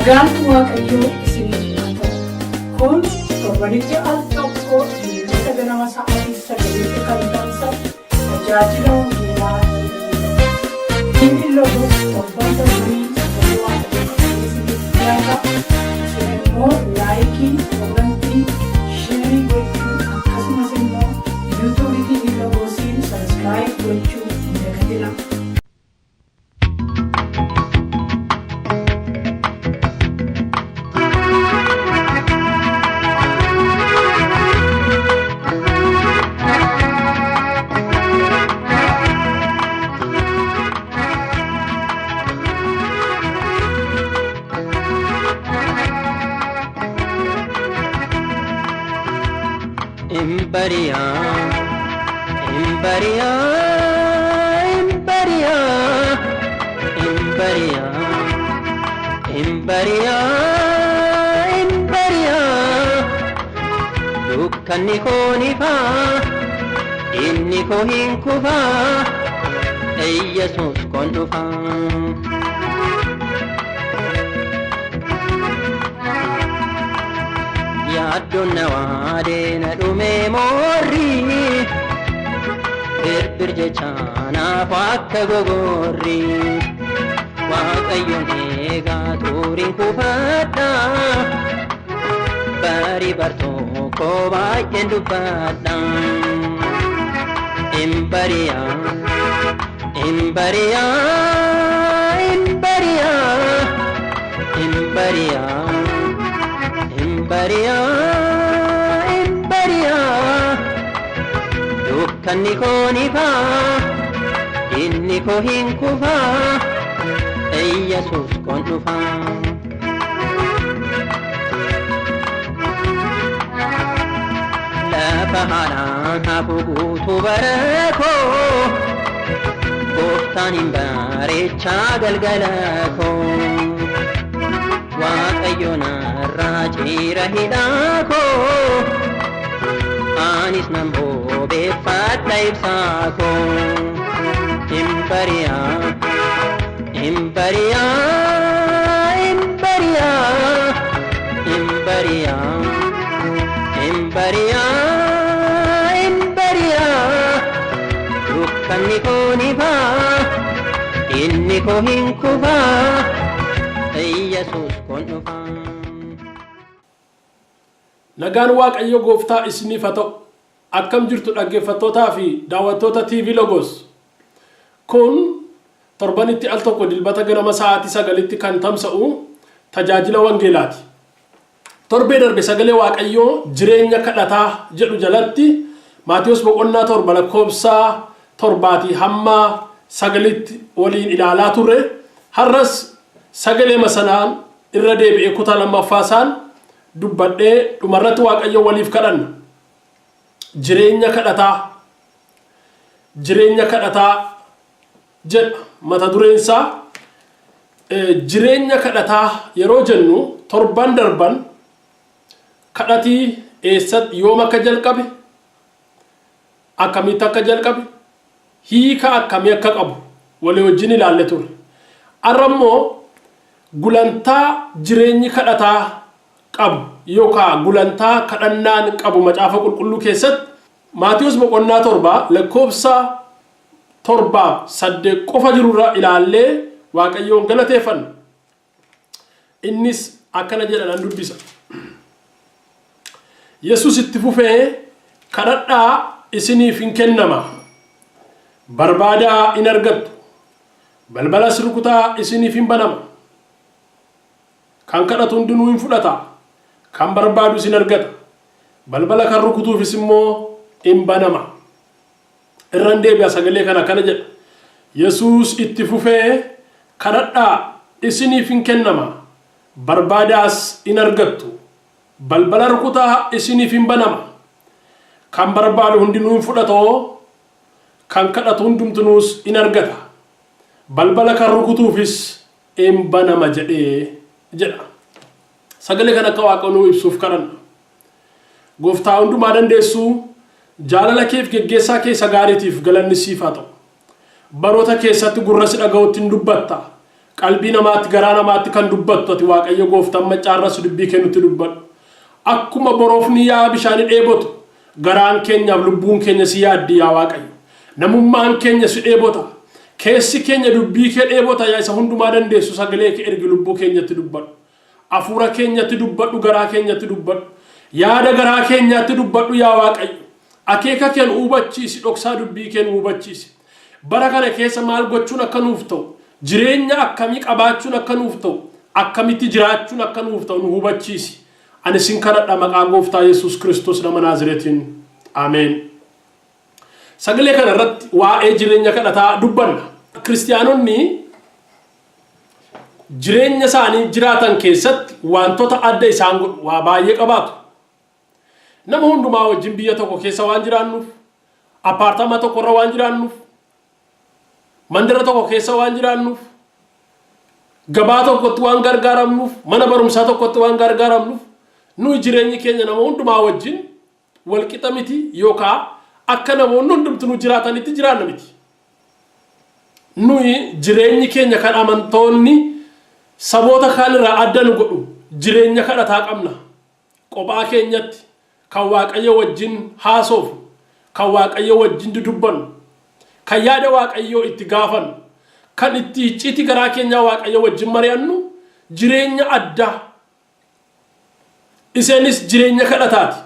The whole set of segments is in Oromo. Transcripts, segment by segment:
Nagaan Waaqayyoo isiniif haa ta'u. Kun torbanitti al tokko Dilbata ganama sa'aatii 9tti kan tamsa'u tajaajila wangeelaa TV Logos torban torbaniin sagalee Waaqayyoo qabatee isiniif dhiyaata. Isin immoo laayikii, komantii, sheerii gochuu akkasumas immoo YouTube TV Logosiin sabiskiraayib gochuu hin dagatinaa. Imbariyaa, imbariyaa, imbariyaa, imbariyaa, imbariyaa, imbariyaa. Dukkanni koo ni faa, inni koo hin kufaa, Iyyasuus koon dhufaa. Yaaddoon na waadee na dhumee moorri birbir jecha naaf akka gogorri Waaqayyoon eegaa tuuriin kufadha bari bartookoo baay'een dubbadha. Imbariyaa, imbariyaa, imbariyaa, imbariyaa. Imbariyaa, imbariyaa, dukkanni koo ni faa, inni koo hin kufaa, Iyyasuus koon dhufaa. Lafa haadhaan hafu guutuu bara koo, gooftaan hin bareechaa galgala koo. Waaqayyo narraa ciira hidhaa koo, anis nan bobeeffadha ibsaa koo. Imbariyaa, imbariyaa, imbariyaa, imbariyaa, imbariyaa, imbariyaa. Dukkanni koo ni faa, inni koo hin kufaa. Iyyasuus koon dhufaa. Nagaan Waaqayyo Gooftaa isiniif haa ta'u. Akkam jirtu dhaggeeffattootaa fi daawwattoota TV Logos? Kun torbanitti al tokko Dilbata ganama sa'aatii 9tti kan tamsa'u tajaajila wangeelaati. Torbee darbe sagalee Waaqayyoo jireenya kadhataa jedhu jalatti Maatewos boqonnaa 7 lakkoofsa 7 hamma 9tti waliin ilaalaa turre. Har'as sagaleema sanaan irra deebi'ee kutaa lammaffaa isaan dubbadhee dhumarratti Waaqayyo waliif kadhanna. Jireenya kadhataa. Jireenya kadhataa jedha mata dureen isaa. Jireenya kadhataa yeroo jennu torban darban kadhatii eessatti yoom akka jalqabe, akkamitti akka jalqabe, hiika akkamii akka qabu walii wajjin ilaalle ture. Har'a immoo gulantaa jireenyi kadhataa qabu yookaan gulantaa kadhannaan qabu macaafa qulqulluu keessatti Maatiyus boqonnaa 7 lakkoofsa 7 8 qofa jirurra ilaallee Waaqayyoon galateeffanna. Innis akkana jedha nan dubbisa. Yesus itti fufee kadhadhaa isiniif hin kennama. Barbaadaa in argattu. Balbalas rukutaa isiniif hin banama. Kan kadhatu hundinuu hin fudhata. Kan barbaadus in argata. Balbala kan rukutuufis immoo in banama. Irran deebi'a sagalee kana akkana jedha. Yesuus itti fufee kadhadhaa isiniif hin kennama. Barbaadaas in argattu. Balbala rukutaa isiniif hin banama. Kan barbaadu hundinuu hin fudhatoo, kan kadhatu hundumtinuus in argata. Balbala kan rukutuufis in banama jedhee jedha. Sagalee kana akka Waaqa nuu ibsuuf kadhanna. Gooftaa hundumaa dandeessuu jaalala keef geggeessaa kee isa gaariitiif galanni siif haa ta'u. Baroota keessatti gurra si dhaga'utti hin dubbatta. Qalbii namaatti garaa namaatti kan dubbattu ati Waaqayyo gooftaan maccaarras dubbii kee nutti dubbadhu. Akkuma borofni yaa'a bishaanii dheebotu garaan keenyaaf lubbuun keenya si yaaddi yaa Waaqayyo. Namummaan keenya si dheebota. Keessi keenya dubbii kee dheebota yaa isa hundumaa dandeessu sagalee kee ergi lubbuu keenyatti dubbadhu. Afuura keenyatti dubbadhu garaa keenyatti dubbadhu. Yaada garaa keenyaatti dubbadhu yaa Waaqayyo. Akeeka kee nu hubachiisi dhoksaa dubbii kee nu hubachiisi. Bara kana keessa maal gochuun akka nuuf ta'u, jireenya akkamii qabaachuun akka nuuf ta'u, akkamitti jiraachuun akka nuuf ta'u nu hubachiisi. Ani sin kadhadha maqaa gooftaa Yesuus Kiristoos nama Naazireetiin. Ameen. Sagalee kana irratti waa'ee jireenya kadhataa dubbanna. Kiristiyaanonni jireenya isaanii jiraatan keessatti wantoota adda isaan godhu waa baay'ee qabaatu. Nama hundumaa wajjin biyya tokko keessa waan jiraannuuf, appaartaamaa tokko irra waan jiraannuuf, mandara tokko keessa waan jiraannuuf, gabaa tokkotti waan gargaaramnuuf, mana barumsaa tokkotti waan gargaaramnuuf, nuyi jireenyi keenya nama hundumaa wajjin walqixa miti yookaan akka namoonni hundumtu nu jiraatanitti jiraanna miti. Nuyi jireenyi keenya kan amantoonni saboota kaan irraa adda nu godhu jireenya kadhataa qabna. Qophaa keenyatti kan Waaqayyo wajjin haasofnu, kan Waaqayyo wajjin dudubbannu, kan yaada Waaqayyoo itti gaafannu, kan itti icciitii garaa keenyaa Waaqayyo wajjin mari'annu jireenya addaa. Isheenis jireenya kadhataati.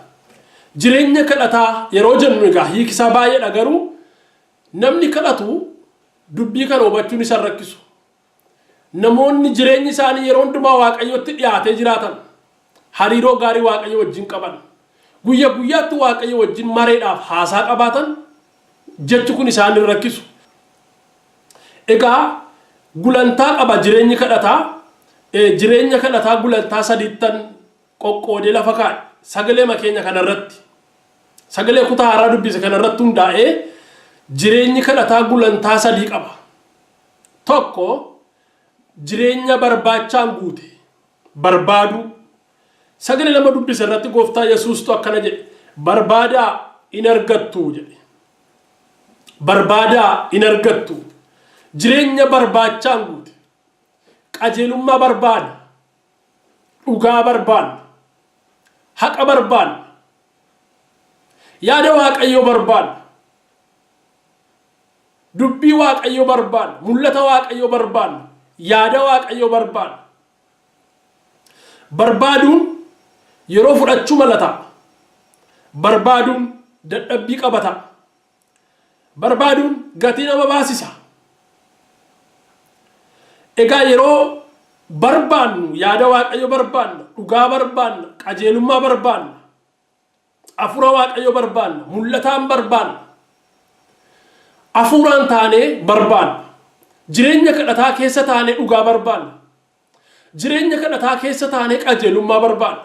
Jireenya kadhataa yeroo jennu egaa hiikisaa baay'eedha garuu namni kadhatu dubbii kana hubachuun isa hin rakkisu. Namoonni jireenyi isaanii yeroo hundumaa Waaqayyotti dhiyaatee jiraatan, hariiroo gaarii Waaqayyo wajjin qaban, guyya guyyaatti Waaqayyo wajjin mareedhaaf haasaa qabaatan jechi kun isaan hin rakkisu. Egaa gulantaa qaba jireenyi kadhataa. Jireenya kadhataa gulantaa sadiittan qoqqoodee lafa kaa'e. Sagalee keenya kanarratti. Sagalee kutaa haaraa dubbise kanarratti hundaa'ee jireenyi kadhataa gulantaa sadii qaba. Tokko jireenya barbaachaan guute barbaaduu. Sagalee lama dubbise irratti gooftaa Yesuustu akkana jedhe barbaadaa in argattu jedhe. Barbaadaa in argattu. Jireenya barbaachaan guute. Qajeelummaa barbaada. Dhugaa barbaanna. Haqa barbaanna. Yaada Waaqayyoo barbaanna. Dubbii Waaqayyoo barbaanna. Mul'ata Waaqayyoo barbaanna. Yaada Waaqayyoo barbaanna. Barbaaduun yeroo fudhachuu mala ta'a. Barbaaduun dadhabbii qaba ta'a. Barbaaduun gatii nama baasisa. Egaa yeroo barbaannu yaada Waaqayyo barbaanna, dhugaa barbaanna, qajeelummaa barbaanna, hafuura Waaqayyo barbaanna, mul'ataan barbaanna. Hafuuraan taanee barbaanna. Jireenya kadhataa keessa taanee dhugaa barbaanna. Jireenya kadhataa keessa taanee qajeelummaa barbaanna.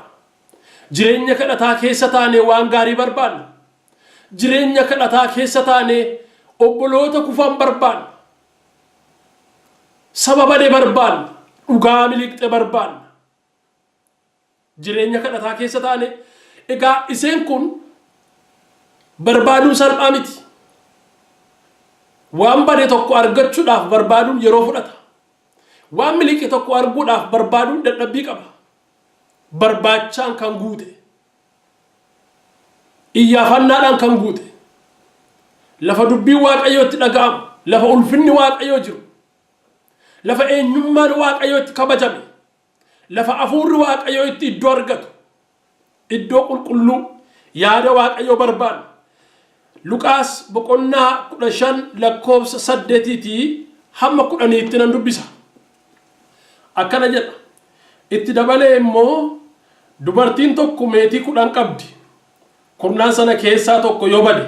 Jireenya kadhataa keessa taanee waan gaarii barbaanna. Jireenya kadhataa keessa taanee obboloota kufan barbaanna. Saba bade barbaanna. Dhugaa miliqxe barbaanna. Jireenya kadhataa keessa taane egaa iseen kun barbaaduun salphaa miti. Waan bade tokko argachuudhaaf barbaaduun yeroo fudhata. Waan miliqe tokko arguudhaaf barbaaduun dadhabbii qaba. Barbaachaan kan guute. Iyyaafannaadhaan kan guute. Lafa dubbiin Waaqayyoo itti dhaga'amu, lafa ulfinni Waaqayyoo jiru, lafa eenyummaan Waaqayyoo itti kabajame, lafa hafuurri Waaqayyoo itti iddoo argatu, iddoo qulqulluu yaada Waaqayyoo barbaanna. Luqaas boqonnaa 15 lakkoofsa 8tii hamma 10tti nan dubbisa. Akkana jedha. Itti dabalee immoo dubartiin tokko meetii 10 qabdi. Kurnaan sana keessaa tokko yoo bade,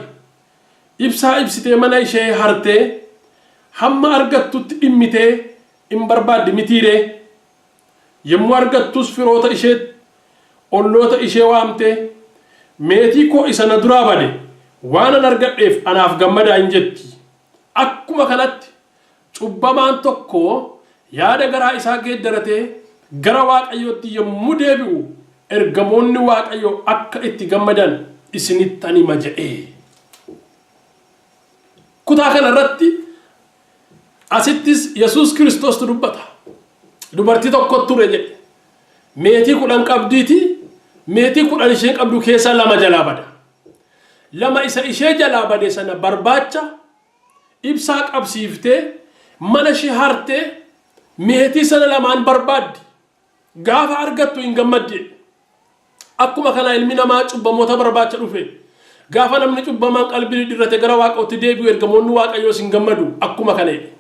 ibsaa ibsitee mana ishee hartee hamma argattutti dhimmitee in barbaaddi mitii ree? Yommuu argattus firoota isheetti, olloota ishee waamtee, Meetii koo isa na duraa bade waanan argadheef anaaf gammadaa in jetti. Akkuma kanatti cubbamaan tokko yaada garaa isaa geeddaratee gara Waaqayyootti yommuu deebi'u ergamoonni Waaqayyoo akka itti gammadan isinittan hima jedhe. Kutaa kana irratti asittis Yesuus Kiristoostu dubbata. Dubartii tokko ture jedhe. Meetii 10 qabdiiti, meetii 10 isheen qabdu keessaa 2 jalaa bada. 2 isa ishee jalaa bade sana barbaacha ibsaa qabsiiftee mana ishee hartee meetii sana lamaan barbaaddi. Gaafa argattu hin gammaddi jedhe. Akkuma kana ilmi namaa cubbamoota barbaacha dhufe. Gaafa namni cubbamaan qalbii diddirrate gara Waaqayyootti deebi'u ergamoonni Waaqayyoos hin gammadu. Akkuma kana jedhe.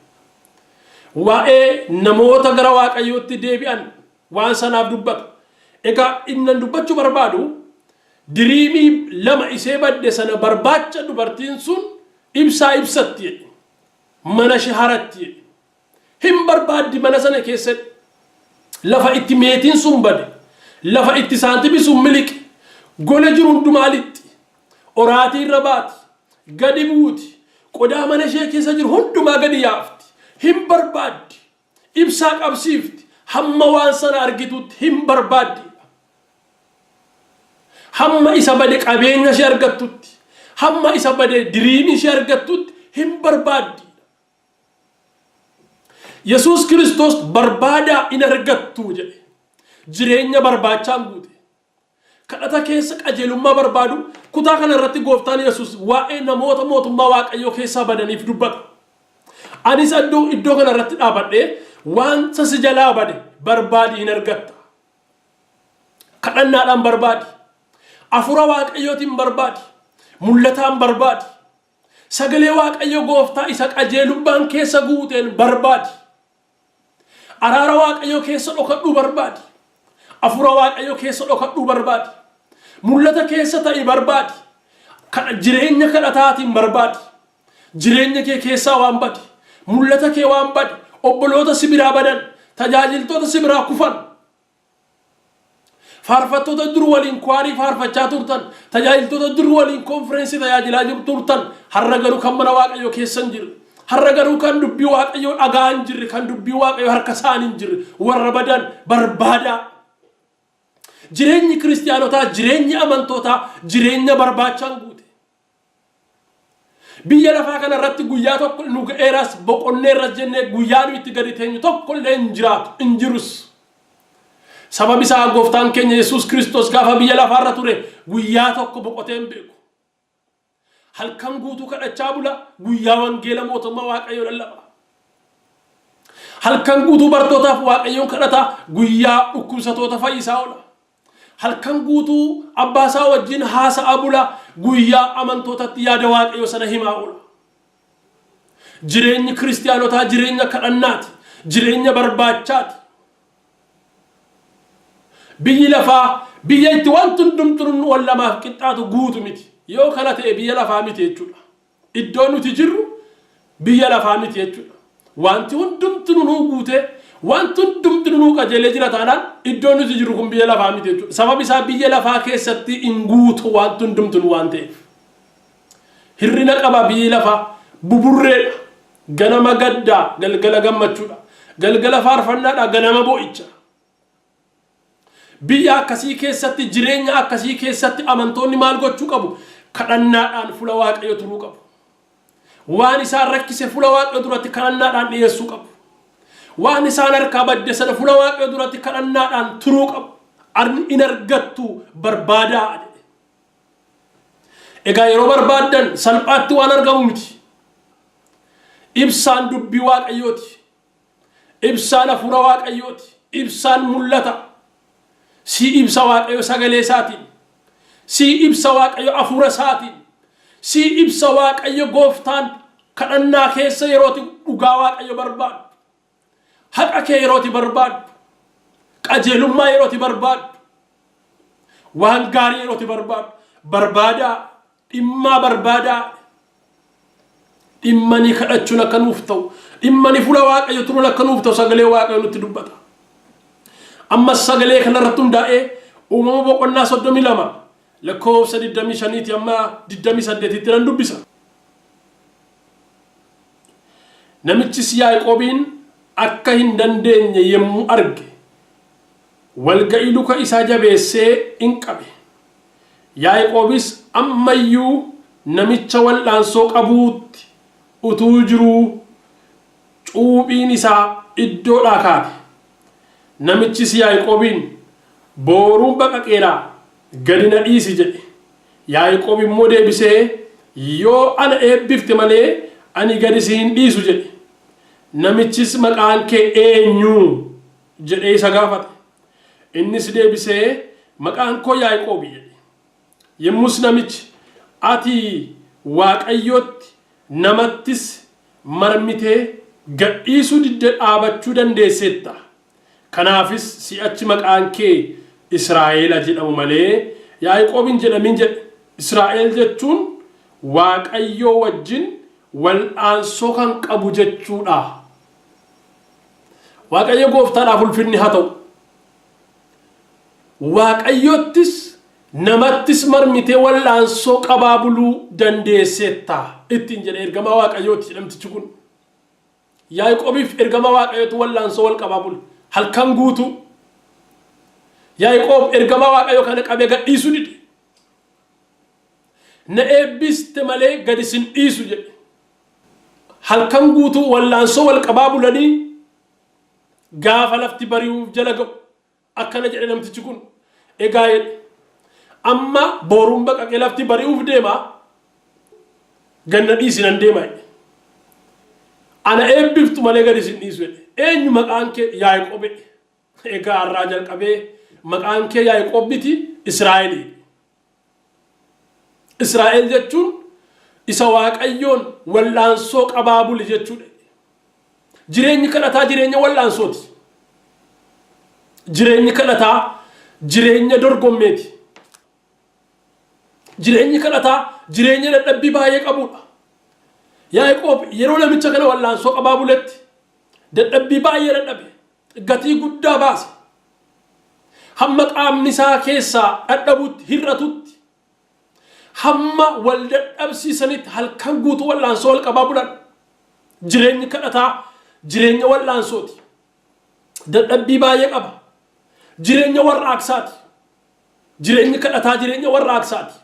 Waa'ee namoota gara Waaqayyootti deebi'an waan sanaaf dubbata. Egaa innan dubbachuu barbaadu diriimii 2 isee badde sana barbaacha dubartiin sun ibsaa ibsatti jedhe. Mana ishee haratti jedhe. Hin barbaaddi mana sana keessatti. Lafa itti meetiin sun bade, lafa itti saantimi sun miliqe, gola jiru hundumaa lixxi, oraatii irra baati, gadi buuti, qodaa mana ishee keessa jiru hundumaa gadi yaafti, hin barbaaddi, ibsaa qabsiifti, hamma waan sana argitutti hin barbaaddi. Hamma isa bade qabeenya ishee argattutti, hamma isa bade diriimii ishee argattutti hin barbaaddi. Yesuus Kiristoos barbaadaa in argattu jedhe. Jireenya barbaachaan guute. Kadhata keessa qajeelummaa barbaadu kutaa kana irratti gooftaan Yesuus waa'ee namoota mootummaa Waaqayyoo keessaa badaniif dubbata. Anis iddoo iddoo kana irratti dhaabadhee wanta si jalaa bade barbaadi hin argatta. Kadhannaadhaan barbaadi. Afura Waaqayyootiin barbaadi. Mul'ataan barbaadi. Sagalee Waaqayyo gooftaa isa qajeelummaan keessa guuteen barbaadi. Araara Waaqayyoo keessa dhokadhuu barbaadi. Afuura Waaqayyoo keessa dhokadhuu barbaadi. Mul'ata keessa ta'i barbaadi. Jireenya kadhataatiin barbaadi. Jireenya kee keessaa waan bade, mul'ata kee waan bade, obboloota si biraa badan, tajaajiltoota si biraa kufan, Faarfattoota dur waliin kwaarii faarfachaa turtan, tajaajiltoota dur waliin konfireensii tajaajilaa jiru turtan, har'a garuu kan mana Waaqayyoo keessa hin jirre, har'a garuu kan dubbii Waaqayyoo dhagaa hin jirre, kan dubbii Waaqayyoo harka isaanii hin jirre, warra badan barbaadaa. Jireenyi kiristiyaanotaa, jireenyi amantootaa, jireenya barbaachaan guute. Biyya lafaa kana irratti guyyaa tokko nu ga'eeras boqonneerras jennee guyyaa nu itti gadi teenyu tokko illee hin jiraatu hin jirus. Sababi isaa gooftaan keenya Yesuus Kiristoos gaafa biyya lafaarra ture guyyaa tokko boqotee hin beeku. Halkan guutuu kadhachaa bula guyyaa wangeela mootummaa Waaqayyoo lallaba. Halkan guutuu bartootaaf Waaqayyoon kadhata guyyaa dhukkubsatoota fayyisaa oola. Halkan guutuu abbaa isaa wajjin haasa'aa bula, guyyaa amantootatti yaada Waaqayyoo sana himaa oola. Jireenyi kiristiyaanotaa jireenya kadhannaati, jireenya barbaachaati. Biyyi lafaa biyya itti wanti hundumtuu wal namaaf qixxaatu guutu miti. Yoo kana ta'e biyya lafaa miti jechuudha. Iddoo nuti jirru biyya lafaa miti jechuudha. Wanti hundumti nuu guutee, wanti hundumti nuu qajeelee jira taanaan iddoo nuti jirru kun biyya lafaa miti jechuudha. Sababni isaa biyya lafaa keessatti hin guutu wanti hundumti nu waan ta'eef. Hirrina qaba biyyi lafaa buburreedha. Ganama gaddaa, galgala gammachuudha. Galgala faarfannaadha, ganama boo'icha. Biyya akkasii keessatti, jireenya akkasii keessatti amantoonni maal gochuu qabu? Kadhannaadhaan fuula Waaqayyoo turuu qabu. Waan isaan rakkise fuula Waaqayyoo duratti kadhannaadhaan dhiyeessuu qabu. Waan isaan harkaa badde sana fuula Waaqayyoo duratti kadhannaadhaan turuu qabu. Arni in argattu barbaadaa jedhe. Egaa yeroo barbaaddan salphaatti waan argamu miti. Ibsaan dubbii Waaqayyooti. Ibsaan hafuura Waaqayyooti. Ibsaan mul'ata. Sii ibsa Waaqayyo sagalee isaatiin. Sii ibsa Waaqayyo hafuura isaatiin. Sii ibsa Waaqayyo gooftaan kadhannaa keessa yerooti dhugaa Waaqayyo barbaaddu. Haqa kee yerooti barbaaddu. Qajeelummaa yerooti barbaaddu. Waan gaarii yerooti barbaaddu. Barbaadaa Dhimmaa barbaadaa. Dhimmanii kadhachuun akka nuuf ta'u, dhimmanii fuula Waaqayyo turuun akka nuuf ta'u sagalee Waaqayyo nutti dubbata. Ammas sagalee kanarratti hundaa'ee uumama boqonnaa 32 lakkoofsa 25 amma 28tti nan dubbisa. Namichis Yaaqoobiin akka hin dandeenye yommuu arge, walga'ii luka isaa jabeessee in qabe. Yaaqoobis amma iyyuu namicha wal'aansoo qabuutti utuu jiruu cuuphiin isaa iddoodhaa kaate. Namichis Yaaqoobiin, Booruun baqaqeeraa, gadi na dhiisi jedhe. Yaaqoob immoo deebisee, Yoo ana eebbifte malee ani gadi si hin dhiisu jedhe. Namichis, Maqaan kee eenyu? jedhee isa gaafate. Innis deebisee, Maqaan koo Yaaqoobi jedhe. Yommus namichi, Ati Waaqayyotti, namattis marmitee gad dhiisuu diddee dhaabachuu dandeesseetta, kanaafis si'achi maqaan kee Israa'el ha jedhamu malee, Yaaqoob hin jedhamin jedhe. Israa'el jechuun Waaqayyoo wajjin wal'aansoo kan qabu jechuu dha. Waaqayyo gooftaadhaaf ulfinni haa ta'u. Waaqayyottis namattis marmitee wal'aansoo qabaa buluu dandeesseetta ittiin jedhe ergamaa Waaqayyooti jedhamtichi kun. Yaaqoobiif ergamaa Waaqayyootu wal'aansoo wal qabaa bule. Halkan guutuu. Yaaqoob ergamaa Waaqayyoo kana qabee gadhiisuu dide. Na eebbiste malee gadi sin dhiisu jedhe. Halkan guutuu wal'aansoo wal qabaa bulanii gaafa lafti bari'uuf jala ga'u akkana jedhe namtichi kun. Egaa jedhe amma boruun baqaqee lafti bari'uuf deema ganna dhiisi nan deema jedhe. Ana eebbiftu malee gadi sin dhiisu jedhe. Eenyu maqaan kee? Yaaqoob jedhe. Egaa har'aa jalqabee maqaan kee Yaaqoob miti Israa'eli. Israa'el jechuun isa Waaqayyoon wal'aansoo qabaa bule jechuudha. Jireenyi kadhataa jireenya wal'aansooti. Jireenyi kadhataa jireenya dorgommeeti. Jireenyi kadhataa jireenya dadhabbii baay'ee qabudha. Yaaqoob yeroo namicha kana wal'aansoo qabaa buletti dadhabbii baay'ee dadhabe. Gatii guddaa baase. Hamma qaamni isaa keessaa dhadhabutti, hir'atutti, hamma wal dadhabsiisanitti halkan guutuu wal'aansoo wal qabaa bulan. Jireenyi kadhataa jireenya wal'aansooti. Dadhabbii baay'ee qaba. Jireenya warraaqsaati. Jireenyi kadhataa jireenya warraaqsaati.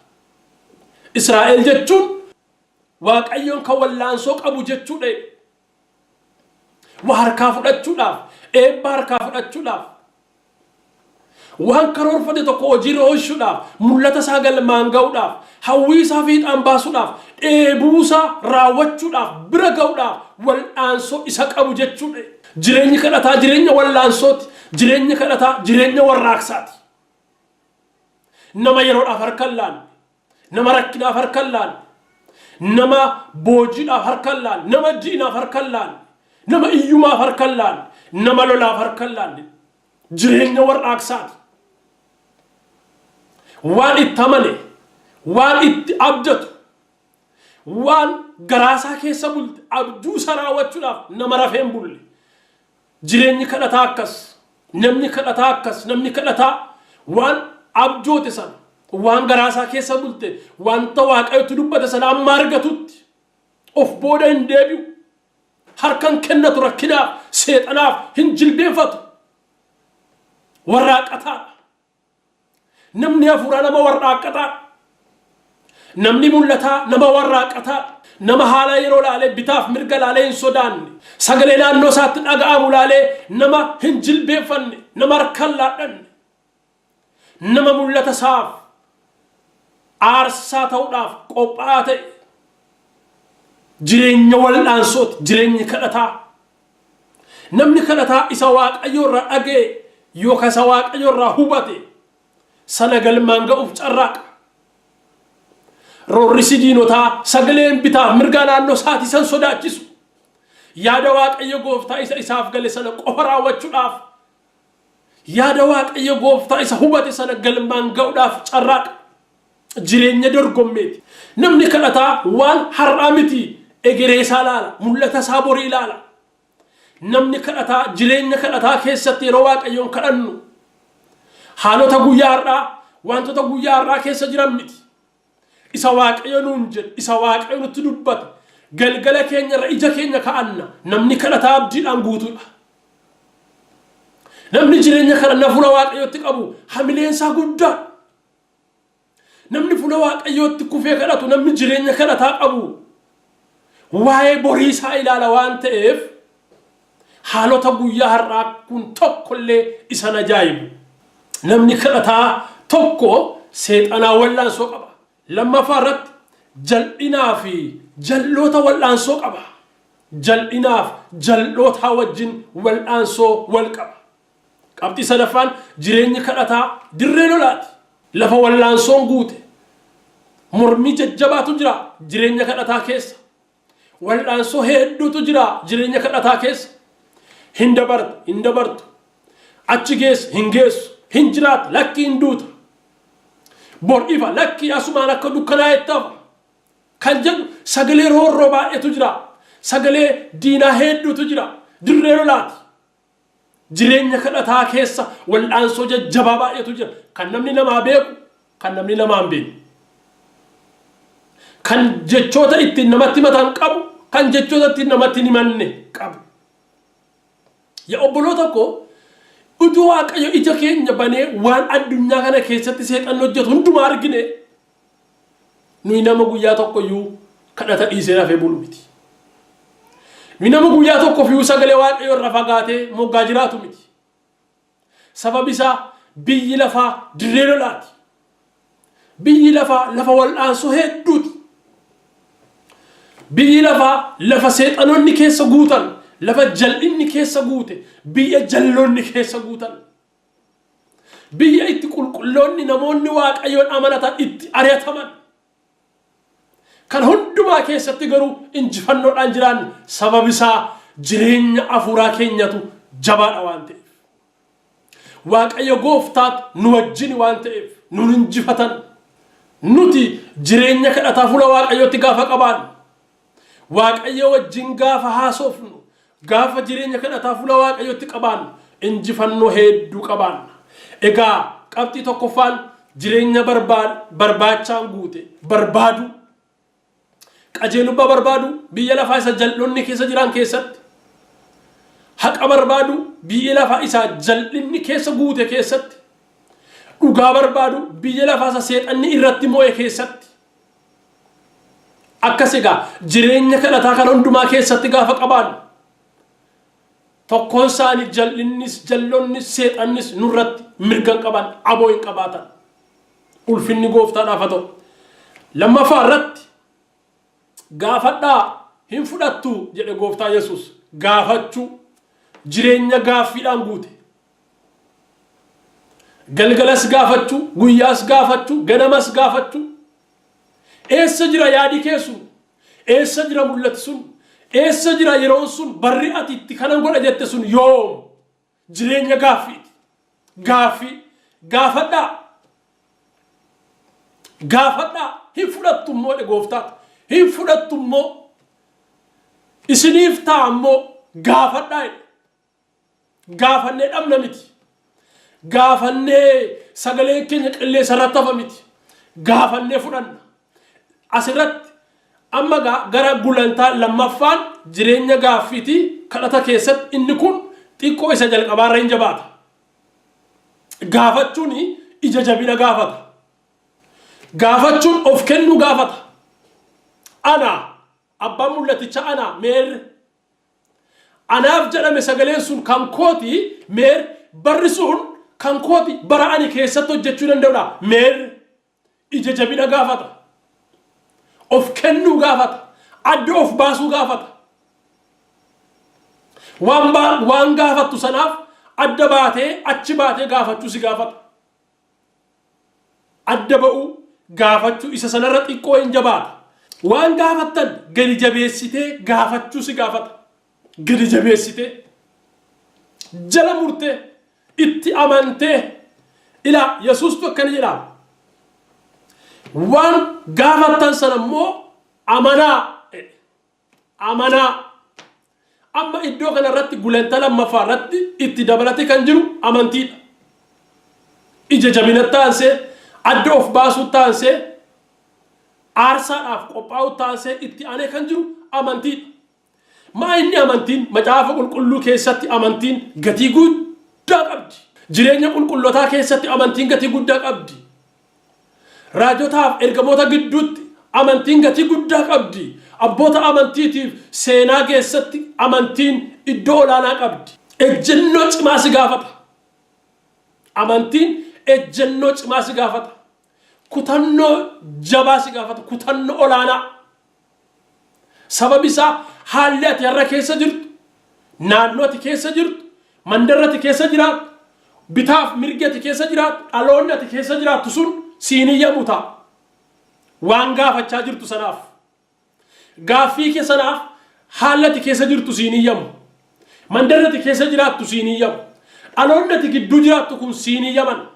Israa'el jechuun Waaqayyoon kan wallaansoo qabu jechuudha. Waa harkaa fudhachuudhaaf, eebba harkaa fudhachuudhaaf, waan karoorfate tokko hojiirra oolchuudhaaf, mul'ata isaa galmaan ga'uudhaaf, hawwii isaa fiixaan baasuudhaaf, dheebuu isaa raawwachuudhaaf, bira ga'uudhaaf wal'aansoo isa qabu jechuudha. Jireenyi kadhataa jireenya wal'aansooti. Jireenyi kadhataa jireenya warraaqsaati. Nama yeroodhaaf harka hin laanne, Nama rakkinaaf harka hin laanne. Nama boojiidhaaf harka hin laanne. Nama diinaaf harka hin laanne. Nama iyyumaaf harka hin laanne. Nama lolaaf harka hin laanne. Jireenya warraaqsaati. Waan itti amane, waan itti abdatu, waan garaasaa keessa bulte abjuu isaa raawwachuudhaaf nama rafee hin bulle. Jireenyi kadhataa akkas. Namni kadhataa akkas. Namni kadhataa waan abjoote sana, waan garaa isaa keessa bulte, wanta Waaqayyotti dubbate sana amma argatutti of booda hin deebi'u. Harka hin kennatu rakkinaaf, seexanaaf hin jilbeenfatu. Warraaqataadha. Namni hafuuraa nama warraaqqataadha. Namni mul'ataa nama warraaqqataadha. Nama haala yeroo laalee bitaaf mirga laalee hin sodaanne. Sagalee naannoo isaatti dhaga'amu laalee nama hin jilbeenfanne, nama harka hin laadhanne. Nama mul'ata isaaf aarsaa ta'uudhaaf qophaa'aa ta'e. Jireenya wal'aansooti, jireenyi kadhataa. Namni kadhataa isa Waaqayyo irraa dhaga'e yookaan isa Waaqayyo irraa hubate sana galmaan ga'uuf carraaqa. Roorrisi diinotaa sagaleen bitaaf mirgaa naannoo isaatii san sodaachisu. Yaada Waaqayyo gooftaa isa isaaf gale sana qofa raawwachuudhaaf yaada Waaqayyo gooftaa isa hubate sana galmaan ga'uudhaaf carraaqa. Jireenya dorgommeeti. Namni kadhataa waan har'aa miti egeree isaa ilaala, mul'ata isaa borii ilaala. Namni kadhataa jireenya kadhataa keessatti yeroo Waaqayyoon kadhannu haalota guyyaa har'aa wantoota guyyaa har'aa keessa jiran miti. Isa Waaqayyo nuun jedhe, isa Waaqayyo nutti dubbate, galgala keenya irra ija keenya ka'anna. Namni kadhataa abdiidhaan guutuudha. Namni jireenya kadhannaa fuula Waaqayyootti qabu hamileen isaa guddaa. Namni fuula Waaqayyootti kufee kadhatu, namni jireenya kadhataa qabu waa'ee borii isaa ilaala waan ta'eef Haalota guyyaa har'aa kun tokkollee isan ajaa'ibu. Namni kadhataa tokko seexanaa wal'aansoo qaba. Lammaffaa irratti jal'inaa fi jal'oota wal'aansoo qaba. Jal'inaaf jal'ootaa wajjin wal'aansoo wal qaba. Qabxii sadaffaan, jireenyi kadhataa dirree lolaati. Lafa wal'aansoon guute. Mormii jajjabaatu jira jireenya kadhataa keessa. Wal'aansoo hedduutu jira jireenya kadhataa keessa. Hin dabartu, hin dabartu. Achi geessa, hin geessu. Hin jiraata, lakkii hin duuta. Bor ifa, lakkii asumaan akka dukkanaa'etti hafa. Kan jedhu sagalee roorroo baay'eetu jira. Sagalee diinaa hedduutu jira. Dirree lolaati. Jireenya kadhataa keessa wal'aansoo jajjabaa baay'eetu jira. Kan namni namaa beeku, kan namni namaa hin beekne. Kan jechoota ittiin namatti himatan qabu, kan jechoota ittiin namatti hin himanne qabu. Yaa obboloota koo, utuu Waaqayyo ija keenya banee waan addunyaa kana keessatti seexanni hojjetu hundumaa argine, nuyi nama guyyaa tokko iyyuu kadhata dhiisee rafee bulu miti. Nuyi nama guyyaa tokko iyyuu sagalee Waaqayyo irraa fagaatee moggaa jiraatu miti. Sababi isaa biyyi lafaa dirree lolaati. Biyyi lafaa lafa wal'aansoo hedduuti. Biyyi lafaa lafa seexanonni keessa guutan, lafa jal'inni keessa guute, biyya jalloonni keessa guutan. Biyya itti qulqulloonni namoonni Waaqayyoon amanatan itti ari'ataman. Kan hundumaa keessatti garuu injifannoodhaan jiraanne, sababi isaa jireenya afuuraa keenyatu jabaadha waan ta'eef. Waaqayyo gooftaatu nu wajjin waan ta'eef nun injifatan. Nuti jireenya kadhataa fuula Waaqayyootti gaafa qabaannu, Waaqayyo wajjin gaafa haasofnu, gaafa jireenya kadhataa fuula Waaqayyootti qabaannu, injifannoo hedduu qabaanna. Egaa qabxii tokkoffaan jireenya barbaachaan guute barbaadu. Qajeelummaa barbaadu biyya lafaa isa jal'oonni keessa jiran keessatti. Haqa barbaadu biyya lafaa isa jal'inni keessa guute keessatti. Dhugaa barbaadu biyya lafaa isa seexanni irratti mo'e keessatti. Akkas egaa jireenya kadhataa kana hundumaa keessatti gaafa qabaannu, tokkoon isaanii jal'innis, jal'oonnis, seexannis nurratti mirga hin qaban, aboo hin qabaatan. Ulfinni gooftaadhaaf haa ta'u. Lammaffaa irratti, gaafadhaa hin fudhattu jedhe gooftaa Yesuus. Gaafachuu, jireenya gaaffiidhaan guute. Galgalas gaafachuu, guyyaas gaafachuu, ganamas gaafachuu. Eessa jira yaadi kee sun? Eessa jira mul'ati sun? Eessa jira yeroon sun? Barri ati itti kanan godha jette sun yoom? Jireenya gaaffiiti. Gaaffii. Gaafadhaa. Gaafadhaa. Hin fudhattu immoo jedhe gooftaatu. Hin fudhattu immoo. Isiniif ta'a immoo, gaafadhaa jedhe. Gaafannee dhabna miti. Gaafannee sagaleen keenya qilleensa irratti hafa miti. Gaafannee fudhanna. Asirratti amma gara gulantaa lammaffaan jireenya gaaffiiti kadhata keessatti, inni kun xiqqoo isa jalqabaarra hin jabaata. Gaafachuun ija jabina gaafata. Gaafachuun of kennuu gaafata. Ana abbaan mul'aticha, ana meerre? Anaaf jedhame, sagaleen sun kan kooti meerre? Barri sun kan kooti, bara ani keessatti hojjechuu danda'udha meerre? Ija jabina gaafata. Of kennuu gaafata. Adda of baasuu gaafata. Waan gaafattu sanaaf adda baatee, achi baatee gaafachuu si gaafata. Adda ba'uu gaafachuu isa sanarra xiqqoo hin jabaata. Waan gaafattan gadi jabeessitee gaafachuu si gaafata. Gadi jabeessitee, jala murtee, itti amantee. Ilaa, Yesuustu akkana jedha. Waan gaafattan sana immoo amanaa. Amanaa. Amma iddoo kana irratti gulantaa lammaffaa irratti itti dabalatee kan jiru amantiidha. Ija jabina taansee, adda of baasuu taansee, aarsaadhaaf qophaa'uu taansee itti aanee kan jiru amantiidha. Maa inni amantiin? Macaafa qulqulluu keessatti amantiin gatii guddaa qabdi. Jireenya qulqullootaa keessatti amantiin gatii guddaa qabdi. Raajotaaf ergamoota gidduutti amantiin gatii guddaa qabdi. Abboota amantiitiif seenaa keessatti amantiin iddoo olaanaa qabdi. Ejjennoo cimaa si gaafata. Amantiin ejjennoo cimaa si gaafata. Kutannoo jabaa si gaafata. Kutannoo olaanaa. Sababi isaa haalli ati har'a keessa jirtu, naannoo ati keessa jirtu, mandarra ati keessa jiraattu, bitaaf mirgi ati keessa jiraattu, dhaloonni ati keessa jiraattu sun siin iyyamu ta'a. Waan gaafachaa jirtu sanaaf. Gaaffii kee sanaaf haalli ati keessa jirtu siin iyyamu. Mandarri ati keessa jiraattu siin iyyamu. Dhaloonni ati gidduu jiraattu kun siin iyyaman.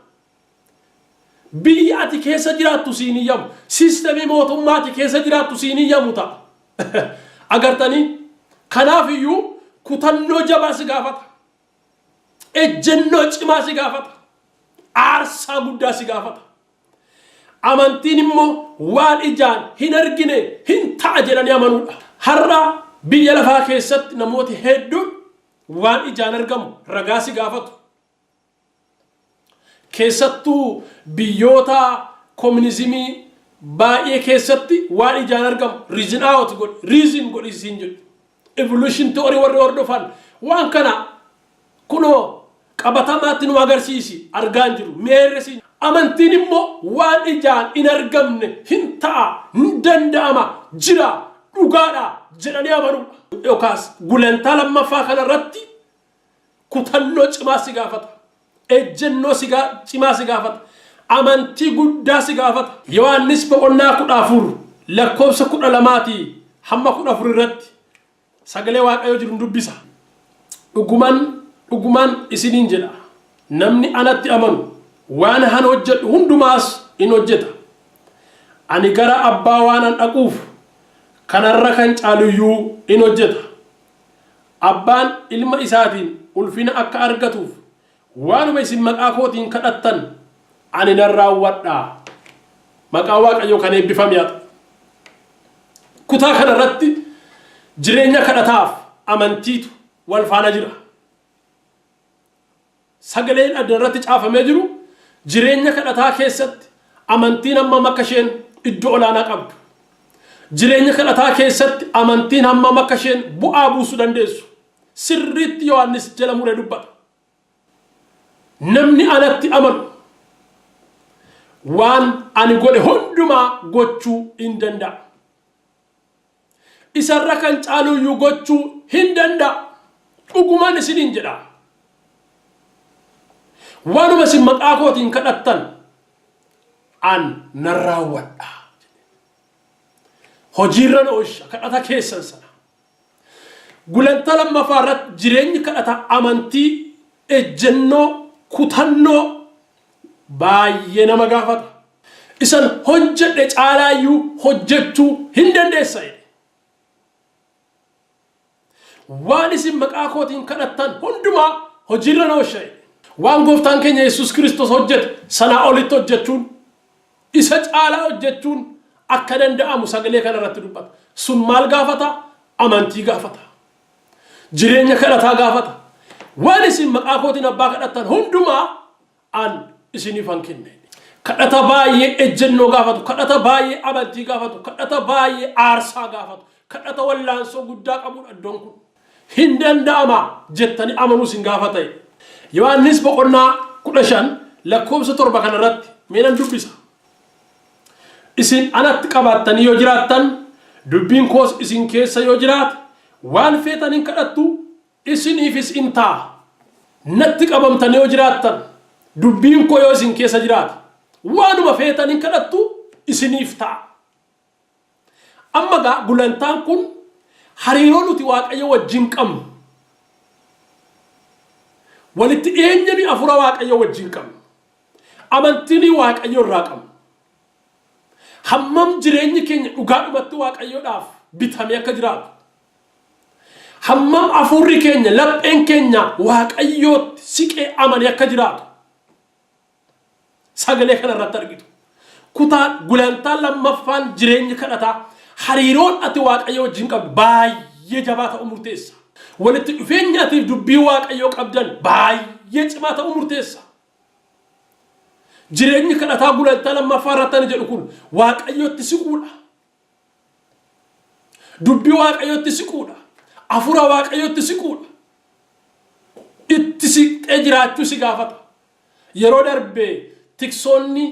Biyya ati keessa jiraattu siin iyyamu. Siistemii mootummaa ati keessa jiraattu siin iyyamu ta'a. Agartanii? Kanaaf iyyuu kutannoo jabaa si gaafata. Ejjennoo cimaa si gaafata. Aarsaa guddaa si gaafata. Amantiin immoo waan ijaan hin argine hin ta'a jedhanii amanuudha. Har'a biyya lafaa keessatti namooti hedduun waan ijaan argamu ragaa si gaafatu. Keessattuu biyyoota kominizimii baay'ee keessatti waan ijaan argamu reason out godhi, reason godhi siin jedhu. Evolution theory warri hordofan waan kana kunoo qabatamaatti nu agarsiisi, argaa hin jiru meerre siin. Amantiin immoo waan ijaan hin argamne hin ta'a, hin danda'ama, jira, dhugaadha jedhanii amanuudha. Yookaas gulantaa lammaffaa kanarratti kutannoo cimaa si gaafata. Ejjennoo cimaa si gaafata. Amantii guddaa si gaafata. Yohaannis boqonnaa 14 lakkoofsa 12 hamma 14 irratti sagalee Waaqayyoo jiru dubbisa. Dhuguman dhuguman isiniin jedha. Namni anatti amanu waan han hojjedhu hundumaas in hojjeta. Ani gara abbaa waanan dhaquuf kanarra kan caaluyyuu in hojjeta. Abbaan ilma isaatiin ulfina akka argatuuf waanuma isin maqaa kootiin kadhattan ani nan raawwadha. Maqaa Waaqayyoo kan eebbifame haa ta'u. Kutaa kanarratti jireenya kadhataaf amantiitu wal faana jira. Sagaleen adda irratti caafamee jiru jireenya kadhataa keessatti amantiin hammam akka isheen iddoo olaanaa qabdu. Jireenya kadhataa keessatti amantiin hammam akka isheen bu'aa buusuu dandeessu. Sirriitti Yohaannis jala muree dubbata. Namni anatti amanu waan ani godhe hundumaa gochuu hin danda'a. Isarra kan caaluyyuu gochuu hin danda'a. Dhuguman isiniin jedha. Waanuma isin maqaa kootiin kadhattan an nan raawwadha. Hojiirra na oolcha kadhata keessan sana. Gulantaa lammaffaa irratti jireenyi kadhata amantii, ejjennoo, kutannoo baay'ee nama gaafata. Isan hojjedhe caalaayyuu hojjechuu hin dandeessa jedhe. Waan isin maqaa kootiin kadhattan hundumaa hojiirra na oolcha jedhe. Waan gooftaan keenya Yesuus Kiristoos hojjete sanaa olitti hojjechuun, isa caalaa hojjechuun akka danda'amu sagalee kana irratti dubbata. Sun maal gaafata? Amantii gaafata. Jireenya kadhataa gaafata. Waan isin maqaa kootiin abbaa kadhattan hundumaa an isiniifan kenne. Kadhata baay'ee ejjennoo gaafatu, kadhata baay'ee amantii gaafatu, kadhata baay'ee aarsaa gaafatu, kadhata wallaansoo guddaa qabudha iddoon kun. Hin danda'ama jettanii amanuu isin gaafata. Yohaannis boqonnaa 15 lakkoofsa 7 kanarratti mee nan dubbisa. Isin anatti qabaattanii yoo jiraattan, dubbiin koos isin keessa yoo jiraate, waan feetan hin kadhattu, isiniifis in ta'a. Natti qabamtanii yoo jiraattan, dubbiin koo yoo isin keessa jiraate, waanuma feetan hin kadhattu, isiniif ta'a. Amma gaa gulantaan kun hariiroo nuti Waaqayyo wajjin qabnu, walitti dhiyeenya nuyi hafuura Waaqayyo wajjin qabnu, amantii nuyi Waaqayyo irraa qabnu, hammam jireenyi keenya dhugaadhumatti Waaqayyoodhaaf bitamee akka jiraatu, hammam hafuurri keenya, lapheen keenya Waaqayyootti siqee amanee akka jiraatu sagalee kana irratti argitu. Kutaa gulantaa lammaffaan jireenyi kadhataa hariiroon ati Waaqayyo wajjin qabdu baay'ee jabaa ta'uu murteessa. Walitti dhufeenya atiif dubbii Waaqayyoo qabdan baay'ee cimaa ta'uu murteessa. Jireenyi kadhataa gulantaa lammaffaa irratti ani jedhu kun Waaqayyotti siquudha. Dubbii Waaqayyotti siquudha. Hafuura Waaqayyotti siquudha. Itti siqxee jiraachuu si gaafata. Yeroo darbe tiksoonni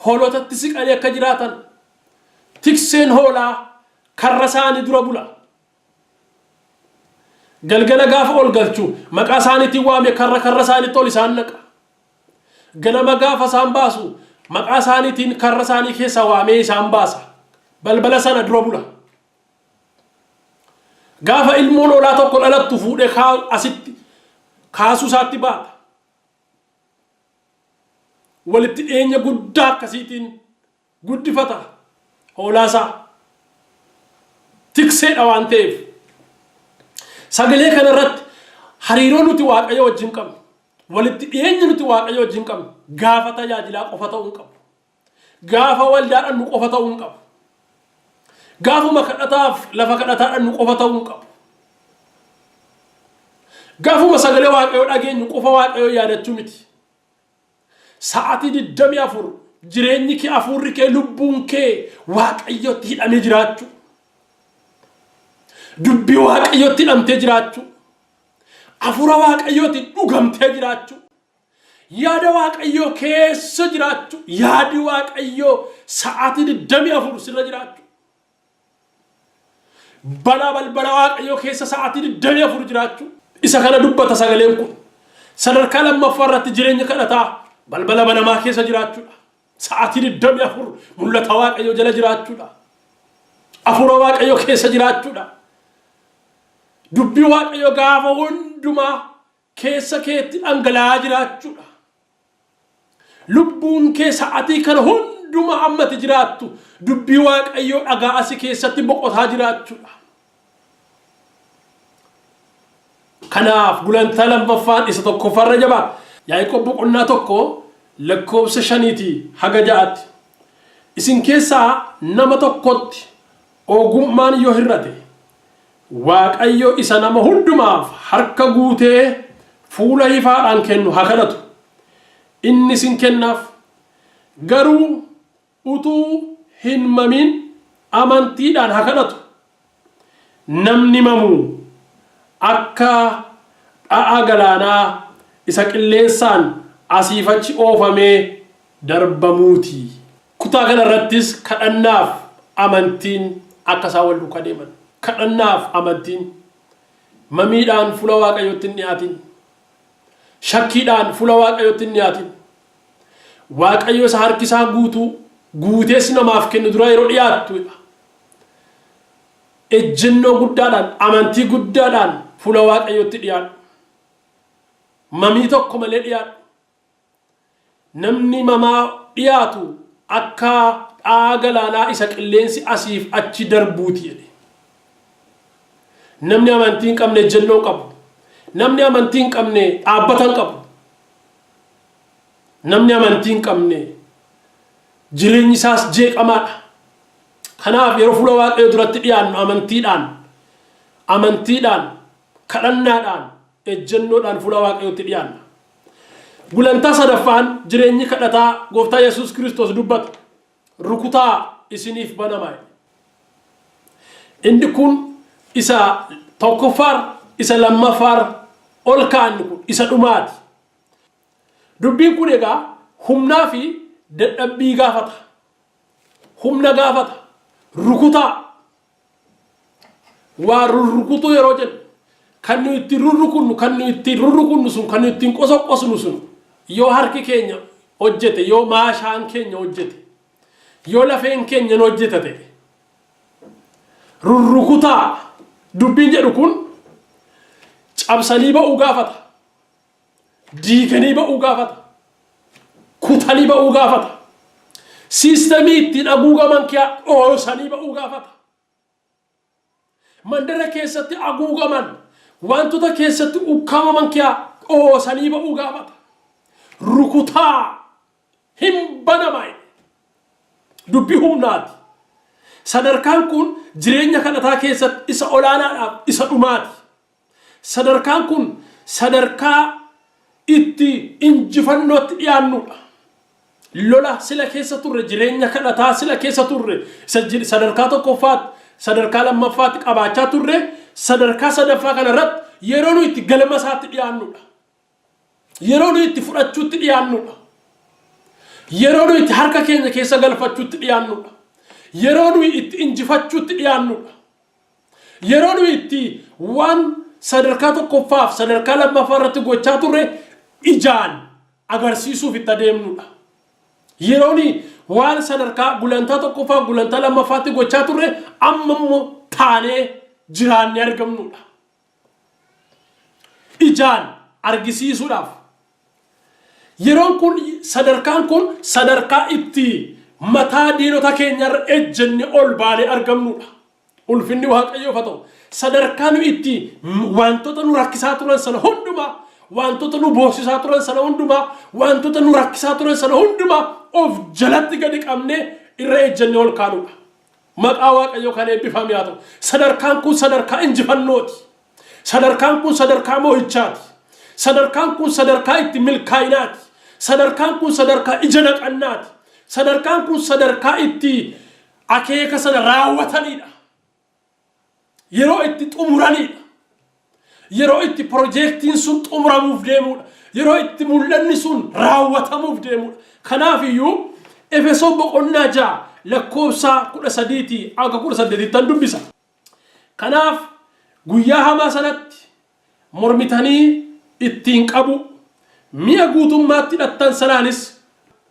hoolotatti siqanii akka jiraatan, tikseen hoolaa karra isaanii dura bula. Galgala gaafa ol galchu maqaa isaaniitiin waamee karra karra isaaniitti ol isaan naqa. Ganama gaafa isaan baasu maqaa isaaniitiin karra isaanii keessaa waamee isaan baasa. Balbala sana dura bula. Gaafa ilmoon hoolaa tokko dhalattu fuudhee asitti kaasuu isaatti baata. Walitti dhiyeenya guddaa akkasiitiin guddifata hoolaasaa. Tikseedha waan ta'eef. Sagalee kanarratti hariiroo nuti Waaqayyo wajjin qabnu, walitti dhiyeenya nuti Waaqayyo wajjin qabnu gaafa tajaajilaa qofa ta'uu hin qabu. Gaafa waldaa dhannu qofa ta'uu hin qabu. Gaafuma kadhataaf lafa kadhataa dhannu qofa ta'uu hin qabu. Gaafuma sagalee Waaqayyoo dhageenyu qofa Waaqayyoo yaadachuu miti. Sa'aatii 24 jireenyi kee, hafuurri kee, lubbuun kee Waaqayyotti hidhamee jiraachuu. Dubbii Waaqayyotti hidhamtee jiraachuu. Hafuura Waaqayyootiin dhugamtee jiraachuu. Yaada Waaqayyoo keessa jiraachuu. Yaadi Waaqayyoo sa'aatii 24 sirra jiraachuu. Balaa balbala Waaqayyoo keessa sa'aatii 24 jiraachuu. Isa kana dubbata sagaleen kun. Sadarkaa lammaffaa irratti jireenya kadhataa balbala banamaa keessa jiraachuudha. Sa'aatii 24 mul'ata Waaqayyoo jala jiraachuudha. Hafuura Waaqayyoo keessa jiraachuudha. Dubbii Waaqayyoo gaafa hundumaa keessa keetti dhangala'aa jiraachuudha. Lubbuun kee sa'atii kana hundumaa ammati jiraattu dubbii Waaqayyoo dhagaa asi keessatti boqotaa jiraachuudha. Kanaaf gulantaa lammaffaan isa tokkoffaarra jabaa. Yaaqoob boqonnaa 1 lakkoofsa 5 haga 6tti. Isin keessaa nama tokkotti ogummaan yoo hir'ate, Waaqayyo isa nama hundumaaf harka guutee fuula ifaadhaan kennu haa kadhatu, innis in kennaaf. Garuu utuu hin mamin amantiidhaan haa kadhatu. Namni mamu akka dha'aa galaanaa isa qilleensaan asiif achi oofamee darbamuuti. Kutaa kana irrattis kadhannaaf amantiin akka isaan wal duukaa deeman. Kadhannaaf amantiin mamiidhaan fuula Waaqayyootti hin dhiyaatin. Shakkiidhaan fuula Waaqayyootti hin dhiyaatin. Waaqayyo isa harki isaa guutuu guutees namaaf kennu dura yeroo dhiyaattudha. Ejjennoo guddaadhaan, amantii guddaadhaan fuula Waaqayyootti dhiyaadhu. Mamii tokko malee dhiyaadhu. Namni mamaa dhiyaatu akka dha'aa galaanaa isa qilleensi asiif achi darbuuti jedhe. Namni amantii hin qabne ejjennoo hin qabu. Namni amantii hin qabne dhaabbata hin qabu. Namni amantii hin qabne jireenyi isaas jeeqamaadha. Kanaaf yeroo fuula Waaqayyoo duratti dhiyaannu amantiidhaan, amantiidhaan, kadhannaadhaan, ejjennoodhaan fuula Waaqayyootti dhiyaanna. Gulantaa sadaffaan jireenyi kadhataa Gooftaa Yesuus Kiristoos dubbata. Rukutaa isiniif banama. Inni kun isa tokkoffaar, isa lammaffaar ol ka'anni kun isa dhumaati. Dubbiin kun egaa humnaa fi dadhabbii gaafata. Humna gaafata. Rukutaa. Waa rurrukutuu yeroo jennu kan nuyi ittiin rurrukunnu, kan nuyi ittiin rurrukunnu sun, kan nuyi ittiin qosoqqosnu sun yoo harki keenya hojjete, yoo maashaan keenya hojjete, yoo lafeen keenya hin hojjeta ta'e, rurrukutaa dubbiin jedhu kun cabsanii ba'uu gaafata. Diiganii ba'uu gaafata. Kutanii ba'uu gaafata. Siistemii ittiin haguugaman kee dhoosanii ba'uu gaafata. Mandara keessatti haguugaman, wantoota keessatti ukkaamaman kee dhoosanii ba'uu gaafata. Rukutaa hin banama. Dubbii humnaati. Sadarkaan kun jireenya kadhataa keessatti isa olaanaadhaaf isa dhumaati. Sadarkaan kun sadarkaa itti injifannootti dhiyaannudha. Lola sila keessa turre, jireenya kadhataa sila keessa turre, isa sadarkaa tokkoffaatti, sadarkaa lammaffaatti qabaachaa turre, sadarkaa sadaffaa kana irratti yeroo nu itti galma isaatti dhiyaannudha. Yeroo nuyi itti fudhachuutti dhiyaannudha. Yeroo nuyi itti harka keenya keessa galfachuutti dhiyaannudha. Yeroo nuyi itti injifachuutti dhiyaannudha. Yeroo nuyi itti waan sadarkaa tokkoffaaf sadarkaa lammaffaa irratti gochaa turre ijaan agarsiisuuf itti adeemnudha. Yeroo nuyi waan sadarkaa gulantaa tokkoffaa gulantaa lammaffaatti gochaa turre amma immoo taanee jiraannee argamnudha. Ijaan argisiisuudhaaf. Yeroon kun, sadarkaan kun sadarkaa itti mataa diinota keenyarra ejjenne ol baanee argamnudha. Ulfinni Waaqayyoof haa ta'u. Sadarkaa nu itti wantoota nu rakkisaa turan sana hundumaa, wantoota nu boosisaa turan sana hundumaa, wantoota nu rakkisaa turan sana hundumaa of jalatti gadi qabnee irra ejjennee ol kaanudha. Maqaa Waaqayyoo kan eebbifame haa ta'u. Sadarkaan kun sadarkaa injifannooti. Sadarkaan kun sadarkaa mo'ichaati. Sadarkaan kun sadarkaa itti milkaa'inaati. Sadarkaan kun sadarkaa ija naqannaati. Sadarkaan kun sadarkaa itti akeeka sana raawwatanidha. Yeroo itti xumuranidha. Yeroo itti piroojeektiin sun xumuramuuf deemudha. Yeroo itti mul'anni sun raawwatamuuf deemudha. Kanaaf iyyuu Efesoon boqonnaa 6 lakkoofsa 13 hanga 18 dubbisa. Kanaaf guyyaa hamaa sanatti mormitanii ittiin qabu, mi'a guutummaatti hidhattan sanaanis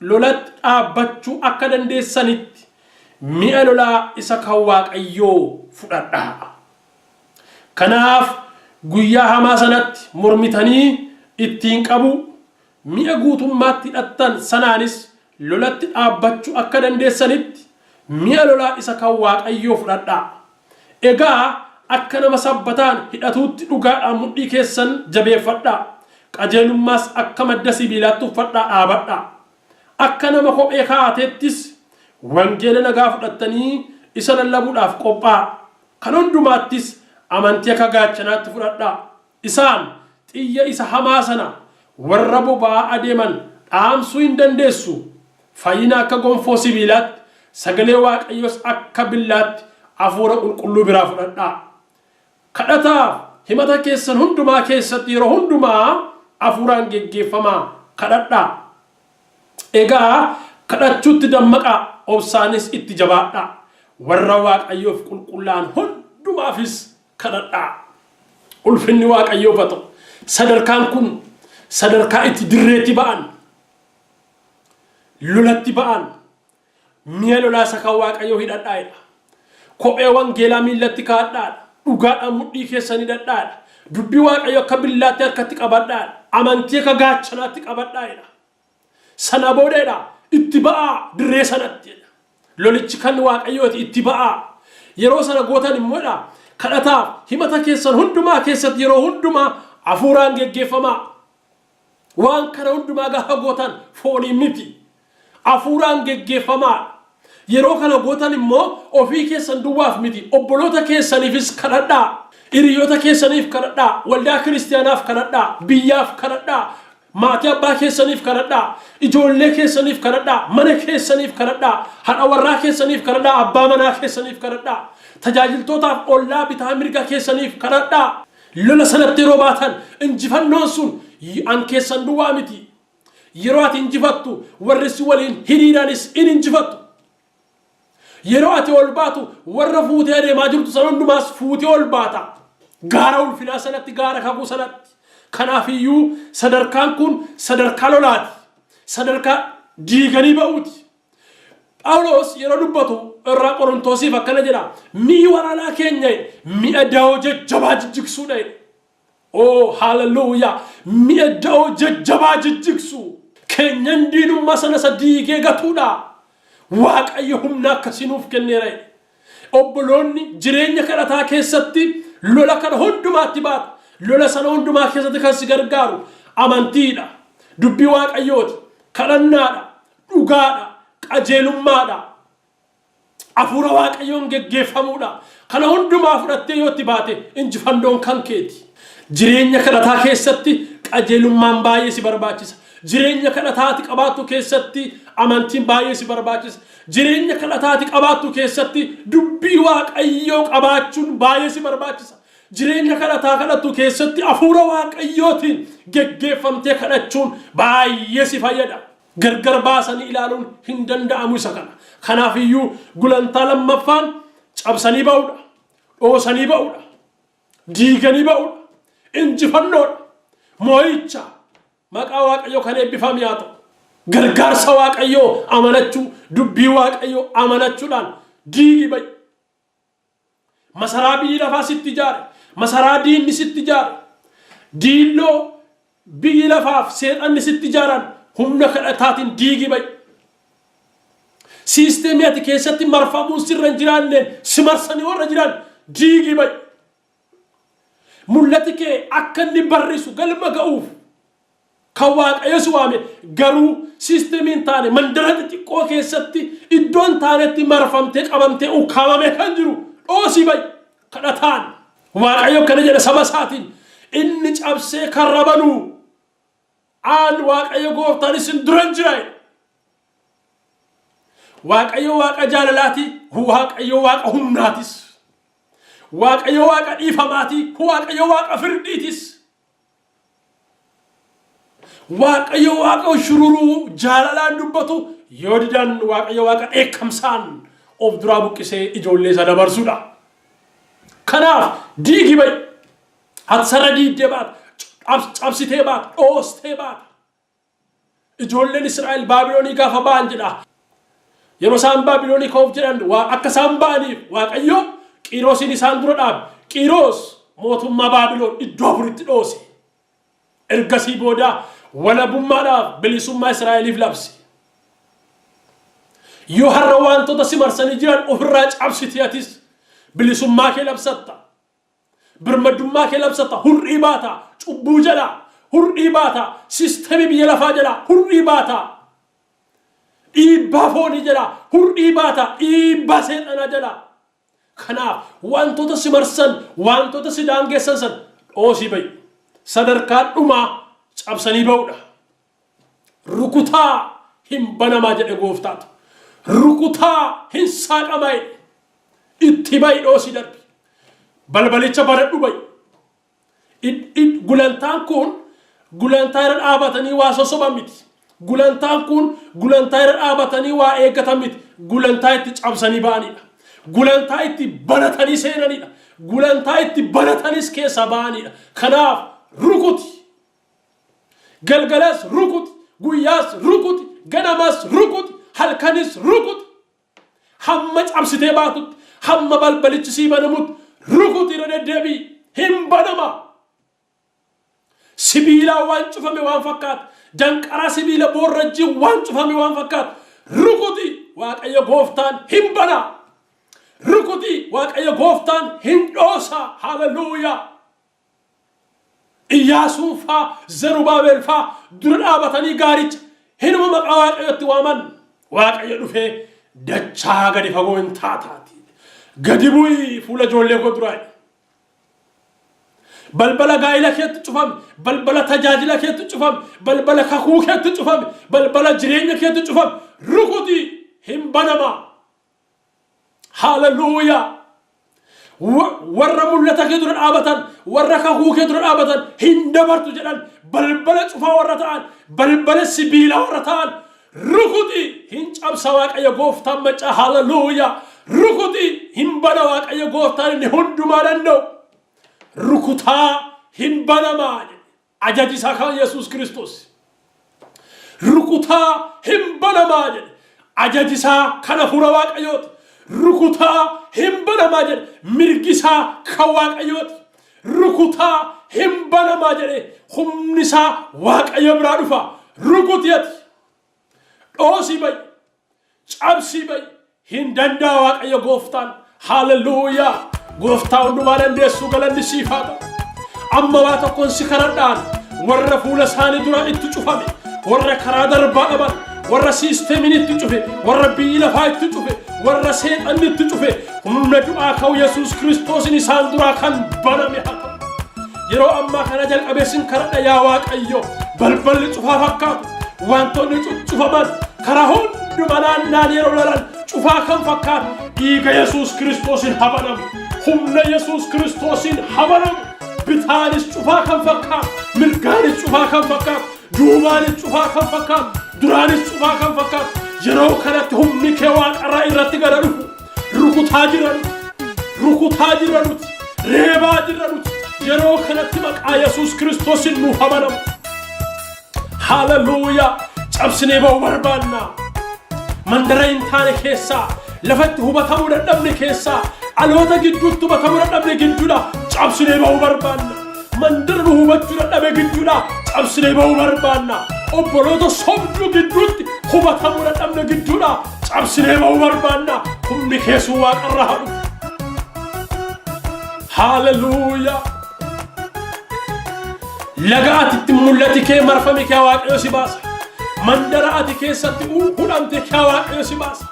lolatti dhaabbachuu akka dandeessanitti mi'a lolaa isa kan Waaqayyoo fudhadhaa. Kanaaf guyyaa hamaa sanatti mormitanii ittiin qabu, mi'a guutummaatti hidhattan sanaanis lolatti dhaabbachuu akka dandeessanitti mi'a lolaa isa kan Waaqayyoo fudhadhaa. Egaa akka nama sabbataan hidhatuutti dhugaadhaan mudhii keessan jabeeffadhaa. Qajeelummaas akka madda sibiilaatti uffadhaa dhaabadhaa. Akka nama kophee kaa'ateettis wangeela nagaa fudhattanii isa lallabuudhaaf qophaa'aa. Kan hundumaattis amantii akka gaachanaatti fudhadhaa. Isaan xiyya isa hamaa sana warra boba'aa adeeman dhaamsuu hin dandeessu. Fayyina akka gonfoo sibiilaatti, sagalee Waaqayyoos akka billaatti hafuura qulqulluu biraa fudhadhaa. Kadhataaf himata keessan hundumaa keessatti yeroo hundumaa hafuuraan geggeeffamaa kadhadhaa. Egaa kadhachuutti dammaqaa, obsaanis itti jabaadhaa. Warra Waaqayyoof qulqullaa'an hundumaafis kadhadhaa. Ulfinni Waaqayyoof haa ta'u. Sadarkaan kun sadarkaa itti dirreetti ba'an, lolatti ba'an, mi'a lolaa isa kan Waaqayyoo hidhadhaa jedha. Kophee wangeelaa miillatti kaa'adhaadha. Dhugaadhaan mudhii keessan hidhadhaadha. Dubbii Waaqayyoo akka billaatti harkatti qabadhaadha. Amantii akka gaachanaatti qabadhaa jedha. Sana boodeedha itti ba'aa dirree sanatti jedha. Lolichi kan Waaqayyooti, itti ba'aa. Yeroo sana gootan immoo jedha, kadhataaf himata keessan hundumaa keessatti yeroo hundumaa hafuuraan geggeeffamaa. Waan kana hundumaa gaafa gootan fooniin miti. Hafuuraan geggeeffamaa. Yeroo kana gootan immoo ofii keessan duwwaaf miti, obboloota keessaniifis kadhadhaa. Hiriyoota keessaniif kadhadhaa, waldaa kiristiyaanaaf kadhadhaa, biyyaaf kadhadhaa, maatii abbaa keessaniif kadhadhaa, ijoollee keessaniif kadhadhaa, mana keessaniif kadhadhaa, haadha warraa keessaniif kadhadhaa, abbaa manaa keessaniif kadhadhaa, tajaajiltootaaf ollaa bitaa mirga keessaniif kadhadhaa. Lola sanatti yeroo baatan injifannoon sun an keessan duwwaa miti. Yeroo ati injifattu warri si waliin hiriiranis in injifattu. Yeroo ati ol baatu warra fuutee adeemaa jirtu sana hundumaas fuutee ol baata. Gaara ulfinaa sanatti, gaara kakuu sanatti. Kanaaf iyyuu sadarkaan kun sadarkaa lolaati. Sadarkaa diiganii ba'uuti. Phaawulos yeroo dubbatu irraa Qorontoosiif akkana jedha. Mi'i waraanaa keenya mi'a da'oo jajjabaa jijjigsuudha jedha. Oh, hallelujah! Mi'a da'oo jajjabaa jijjigsu. Keenyan diinummaa sana isa diigee gatuudha. Waaqayyo humna akkasii nuuf kenneera. Obboloonni, jireenya kadhataa keessatti lola kana hundumaatti baata. Lola sana hundumaa keessatti kan si gargaaru amantiidha. Dubbii Waaqayyooti. Kadhannaadha. Dhugaadha. Qajeelummaadha. Hafuura Waaqayyoon geggeeffamuudha. Kana hundumaa fudhattee yoo itti baate injifannoon kan keeti. Jireenya kadhataa keessatti qajeelummaan baay'ee si barbaachisa. Jireenya kadhataa ati qabaattu keessatti amantiin baay'ee si barbaachisa. Jireenya kadhataa ati qabaattu keessatti dubbii Waaqayyoo qabaachuun baay'ee si barbaachisa. Jireenya kadhataa kadhattu keessatti hafuura Waaqayyootiin geggeeffamtee kadhachuun baay'ee si fayyada. Gargar baasanii ilaaluun hin danda'amu isa kana. Kanaaf iyyuu gulantaa lammaffaan cabsanii ba'uudha. Dhoosanii ba'uudha. Diiganii ba'uudha. Injifannoodha. Moo'icha. Maqaa Waaqayyoo kan eebbifame haa ta'u. Gargaarsa Waaqayyoo amanachuu, dubbii Waaqayyoo amanachuudhaan diigi ba'i. Masaraa biyyi lafaa sitti ijaare, masaraa diinni sitti ijaare, diilloo biyyi lafaaf seexanni sitti ijaaran humna kadhataatiin diigi ba'i. Siisteemii ati keessatti marfamuun sirra hin jiraanneen si marsanii warra jiran diigi ba'i. Mul'ati kee akka inni barrisu galma ga'uuf kan Waaqayyo si waame garuu siistemii hin taane mandara xixiqqoo keessatti iddoo hin taanetti marfamtee qabamtee ukkaamamee kan jiru dhoosii ba'i kadhataan. Waaqayyo akkana jedha saba isaatiin, inni cabsee karra banu aan Waaqayyo gooftaan isin duran jira jedha. Waaqayyo Waaqa jaalalaati, Waaqayyo Waaqa humnaatis. Waaqayyo Waaqa dhiifamaati, Waaqayyo Waaqa firdiitis. Waaqayyo Waaqa shururuu jaalalaan dubbatu yoo didan Waaqayyo Waaqa dheekkamsaan of duraa buqqisee ijoollee isa dabarsudha. Kanaaf diigi ba'i. Ati sarara diigdee baata, cabsitee baata, dhoostee baata. Ijoolleen Israa'el Baabilonii gaafa ba'an jedha. Yeroo isaan Baabilonii ka'uuf jedhan waa akka isaan ba'aniif Waaqayyo Qiiroosiin isaan dura dhaabe. Qiiroos mootummaa Baabilon iddoo afuritti dhoose. Ergasii booda walabummaadhaaf bilisummaa Israa'eliif labse. Yoo har'a wantoota si marsanii jiran ofirraa cabsite atis bilisummaa kee labsatta. Birmadummaa kee labsatta, hurrii baata, cubbuu jalaa, hurrii baata, sistemii biyya lafaa jalaa, hurrii baata. Dhiibbaa foonii jalaa, hurrii baata, dhiibbaa seexanaa jalaa. Kanaaf wantoota si marsan, wantoota si daangessan san dhoosii ba'i. Sadarkaa dhumaa cabsanii ba'uudha. Rukutaa hin banamaa jedhe gooftaatu. Rukutaa hin saaqamaa jedhe. Itti ba'i dhoosii darbi. Balbalicha banadhu ba'i. Gulantaan kun gulantaa irra dhaabatanii waa sossoban miti. Gulantaan kun gulantaa irra dhaabatanii waa eeggatan miti. Gulantaa itti cabsanii ba'anidha. Gulantaa itti banatanii seenanidha. Gulantaa itti banatanis keessaa ba'anidha. Kanaaf rukuti. Galgalas rukuti. Guyyaas rukuti. Ganamas rukuti. Halkanis rukuti. Hamma cabsitee baatutti, hamma balbalichi sii banamutti rukuti irra deddeebi'i. Hin banama. Sibiilaa waan cufame waan fakkaatu, danqaraa sibiila boorrajjii waan cufame waan fakkaatu, rukuti Waaqayyo gooftaan hin bana. Rukuti Waaqayyo gooftaan hin dhoosa. Haleluuyaa. Iyyaasuun faa Zerubaabel faa dura dhaabatanii gaaricha hinuma maqaa Waaqayyotti waaman. Waaqayyo dhufee dachaa gadi fagoo hin taataati. Gadi bu'i fuula ijoollee koo duraa. Balbala gaa'ila keetti cufame, balbala tajaajila keetti cufame, balbala kakuu keetti cufame, balbala jireenya keetti cufame, rukuti hin banama. Haleluuyaa. Warra mul'ata kee dura dhaabatan, warra kakuu kee dura dhaabatan hin dabartu jedhan, balbala cufaa warra ta'an, balbala sibiilaa warra ta'an, rukuti hin cabsa Waaqayyo gooftaan maccaa. Haleluuyaa. Rukuti hin bana Waaqayyo gooftaan inni hundumaa danda'u. Rukutaa hin banamaa jedhe. Ajaji isaa kan Yesuus Kiristoos. Rukutaa hin banamaa jedhe. Ajaji isaa kan hafuura Waaqayyooti. Rukutaa hin banamaa jedhe. Mirgi isaa kan Waaqayyooti. Rukutaa hin banamaa jedhe. Humni isaa Waaqayyo biraa dhufa. Rukuti ati. Dhoosii ba'i. Cabsii ba'i. Hin danda'a Waaqayyo gooftaan. Haleluuyaa. Gooftaa hundumaa dandeessuu galanni siif haa ta'u. Amma waa tokkoon si kadhadhaan warra fuula isaanii dura itti cufame, warra karaa darbaa dhaban, warra siisteemiin itti cufe, warra biyyi lafaa itti cufe, warra seexanni itti cufe, humna du'aa ka'u Yesuus Kiristoosin isaan duraa kan baname haa ta'u. Yeroo ammaa kana jalqabee sin kadhadha yaa Waaqayyo, balballi cufaa fakkaatu, wantoonni cufaman karaa hunduma naannaan yeroo ilalan cufaa kan fakkaatu dhiiga Yesuus Kiristoosin haa banamu. Humna Yesuus Kiristoosiin habanamu. Bitaanis cufaa kan fakkaatu, mirgaanis cufaa kan fakkaatu, duubaanis cufaa kan fakkaatu, duraanis cufaa kan fakkaatu. Yeroo kanatti humni kee waaqarraa irratti gara dhufu. Rukutaa jira nuti. Rukutaa jira nuti. Reebaa jira nuti. Yeroo kanatti maqaa Yesuus Kiristoosiin nuuf habanamu. Haleluuyaa! Cabsinee ba'uu barbaanna. Mandara hin taane keessaa, lafatti hubatamuu dadhabne keessaa, dhaloota gidduutti hubatamuu dadhabne gidduudha cabsinee ba'uu barbaanna. Mandara nu hubachuu dadhabe gidduudha cabsinee ba'uu barbaanna. Obboloota sobduu gidduutti hubatamuu dadhabne gidduudha cabsinee ba'uu barbaanna. Humni keessuu waaqarraa haa dhufu. Haleluuyaa! Laga ati itti mul'ati kee marfame kee Waaqayyo si baasa. Mandara ati keessatti hudhamte kee Waaqayyo si baasa.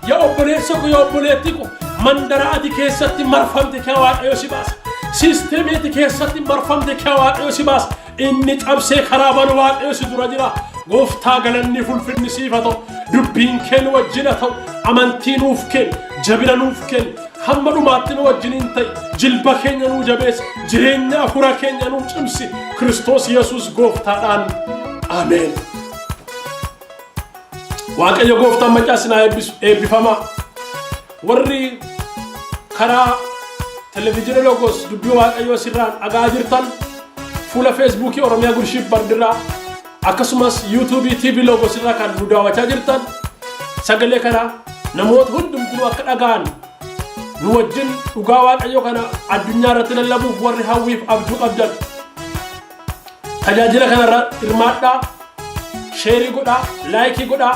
Yaa obboleessa ko, yaa obboleettii ko, mandara ati keessatti marfamte kee Waaqayyo si baasa. Siisteemii ati keessatti marfamte kee Waaqayyo si baasa. Inni cabsee karaa banu Waaqayyo si dura jira. Gooftaa, galanni fulfinni siif haa ta'u. Dubbiin kee nu wajjin haa ta'u. Amantii nuuf kenni. Jabina nuuf kenni. Hamma dhumaatti nu wajjiniin ta'i. Jilba keenya nuu jabeessi. Jireenya hafuura keenya nuu cimsi. Kiristoos Yesuus gooftaadhaan. Ameen. Waaqayyo gooftaan maccaa sinaa eebbisu, eebbifamaa. Warri karaa televizyiina Logos dubbii Waaqayyoo sirraan dhagaa jirtan, fuula Feesbuukii Oromiyaa Good Shepherd irraa, akkasumas Yuutuubii TV Logos irraa kan nu daawwachaa jirtan, sagalee kana namoota hundumtuu akka dhaga'an, nu wajjin dhugaa Waaqayyoo kana addunyaa irratti lallabuuf warri hawwiif abjuu qabdan, tajaajila kanarra hirmaadhaa, share godhaa, like godhaa,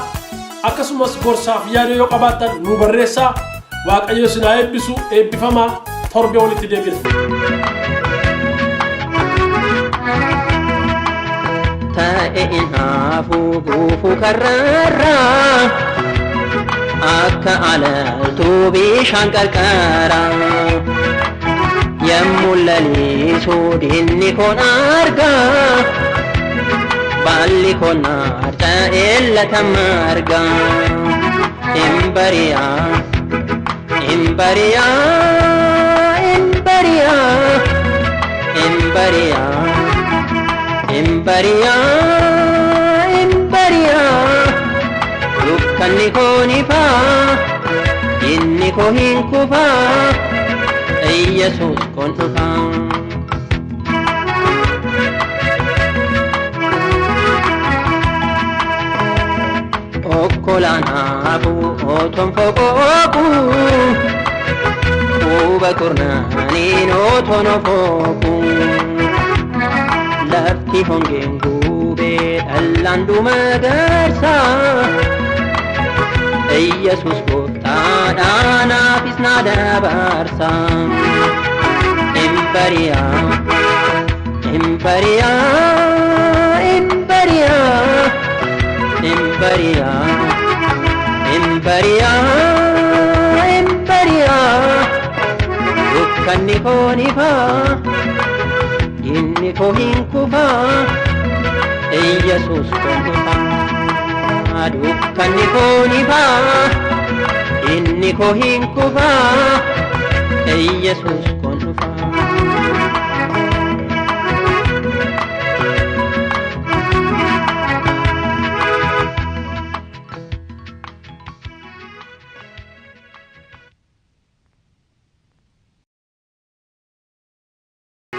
akkasumas gorsaaf yaada yoo qabaattan nu barreessaa. Waaqayyo isin haa eebbisu. Eebbifamaa, torbee walitti deebina. Ta'e in hafu guufuu karraarraa, akka alaltuu bishaan qarqaraa. Yemmuu lalisuu diinni koon argaa, baalli koon harca'ee lata margaa. Hin bari'aa, hin bari'aa, hin bari'aa, hin bari'aa. Hin bari'aa, hin bari'aa, dukkanni koo ni faa, diinni koo hin kufaa, Yesuus koon dhufaa. Okkolaan hafu otoon foqooqu, quba kurnaaniin otoon ofooqu. Lafti hongeen gubee dhallaan dhuma garsaa. Iyyasuus gooftaadha, naafis na dabarsa. Hin bari'aa, hin bari'aa, hin bari'aa, hin bari'aa, hin bari'aa, hin bari'aa. Dukkanni koo ni faa, diinni koo hin kufaa, Iyyasuus koon dhufaa. Dukkanni koo ni faa, diinni koo hin kufaa, Iyyasuus.